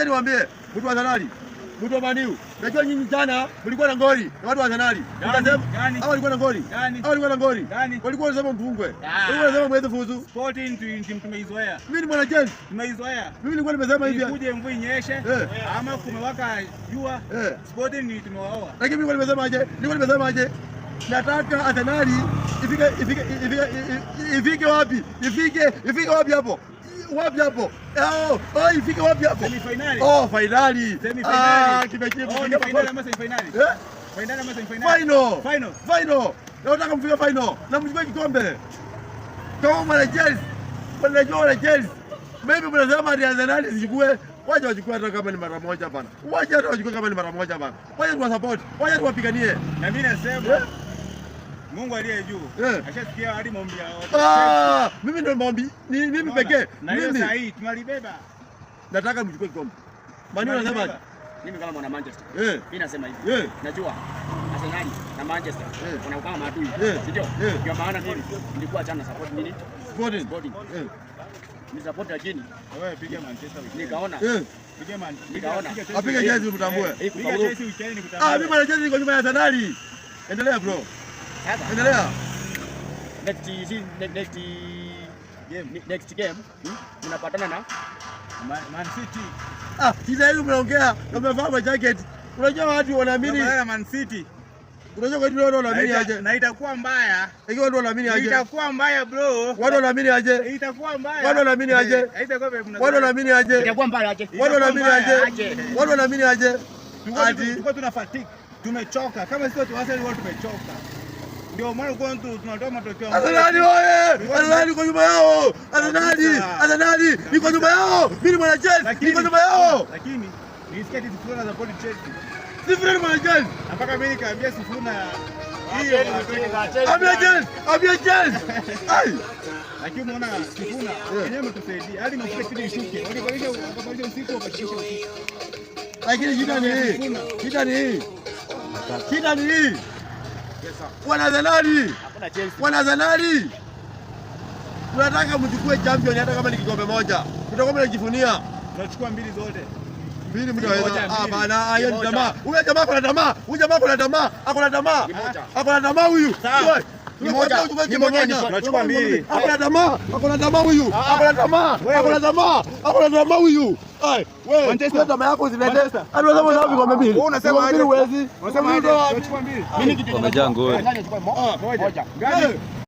Wacha niwaambie, mtu wa Arsenal, mtu wa Man U. Najua nyinyi jana mlikuwa na ngori na watu wa Arsenal. Gani? Mkasema Gani? hao walikuwa na ngori. Gani? Hao walikuwa na ngori. Gani? Walikuwa wanasema mfungwe. Ah. Walikuwa wanasema mweze fuzu. Sporting tu tumeizoea. Mimi ni mwana Chelsea. Tumeizoea. Mimi nilikuwa nimesema hivi. Ikuje mvua inyeshe ama kumewaka jua. Sporting ni tumewaoa. Lakini mimi nilikuwa nimesema aje? Nilikuwa nimesema aje? Nataka Arsenal ifike wapi? Ifike wapi hapo? Wapi hapo? Oh, ifike wapi hapo? Semi-finali. Oh, finali. Semi-finali. Ah, kimechipu. Oh, ni finali ama semi-finali? Eh? Finali ama semi-finali? Final. Final. Final. Nataka mfike final. Na mchukue kikombe. Kama mwana Chelsea, mnajua wana Chelsea. Maybe mnasema ati Arsenal isichukue. Wacha wachukue hata kama ni mara moja bana. Wacha hata wachukue kama ni mara moja bana. Wacha tuwa support. Wacha tuwapiganie. Na mimi nasema Eh? Mungu aliye juu ashasikia hadi maombi ya watu. Ah, mimi ndio maombi. Ni mimi Unaona? pekee. Na hiyo Mimi saa hii tunalibeba. nataka mchukue kikombe. Manu unasema Tunalibeba. Mimi kama mwana Manchester, mimi nasema hivi. Najua Arsenal na Manchester wanakuwa maadui, si ndio? Eh. Ndio maana mimi nilikuwa jana support nini? Sporting. Sporting. Ni support lakini Wewe piga Manchester weekend. nikaona Eh. Piga Man. Nikaona. Piga Chelsea. Apige Chelsea mtambue. Hii Piga kufaulu. Chelsea weekend nikutambue. Ah, mimi mwana Chelsea niko nyuma ya Arsenal. Endelea bro. Sasa Endelea. next si next Game. Next game mnapatana na Man City. Ah, sasa hivi mnaongea na mmevaa ma jacket. Unajua watu wanaamini. Tunapatana na Man City. Unajua kwa nini watu wanaamini aje? Na itakuwa mbaya. Ikiwa watu wanaamini aje? Itakuwa mbaya bro. Watu wanaamini aje? Itakuwa mbaya. Watu wanaamini aje? Haitakuwa vile Watu wanaamini aje? Itakuwa mbaya aje? Watu wanaamini aje? Aje. Watu wanaamini aje? Ati Tulikuwa tuna fatigue. Tumechoka. Kama sisi watu wa Arsenal watu tumechoka. Ndio maana kwa tunatoa matokeo. Arsenal oye! Arsenal iko nyuma yao. Arsenal, Arsenal iko nyuma yao. Mimi ni mwana Chelsea, niko nyuma yao. Lakini nilisikia ati Sifuna support Chelsea. Sifuna ni mwana Chelsea. Na mpaka mimi nikaambia Sifuna hiyo. Ambia Chelsea, ambia Chelsea. Ai! Lakini umeona Sifuna yenyewe ametusaidia. Hadi mafuta chini ishuke. Walibadilisha usiku wakashukisha usiku. Lakini shida ni hii. Shida ni hii. Shida ni hii. Wana Arsenal. Hakuna Chelsea. Wana Arsenal. Tunataka mchukue champion hata kama ni kikombe moja. Tutakuwa mnajivunia. Tunachukua mbili zote. Mbili mtaweza. Moja, Ah, mbili. bana, hiyo ni Moja. tamaa. Huyu jamaa kuna tamaa. Huyu jamaa kuna tamaa. Ako na tamaa. Ni moja. Ako na tamaa huyu. Sawa. Wewe, Ni moja. tunakwambia uchukue Ni kikombe moja, moja. ni Tunachukua mbili. Ako na tamaa. Ako na tamaa huyu. Ako na tamaa. Ako na tamaa. Ako na tamaa huyu. Ai, wewe, Manchester. wewe tamaa yako usilete. Manchester. Anasema unataka vikombe mbili. Wewe unasema Vikombe mbili aje? huwezi. Unasema aje? Vikombe mbili Tunachukua mbili. Mimi kitu Wamejaa ngori. Arsenal ichukue Ah. moja. Gani?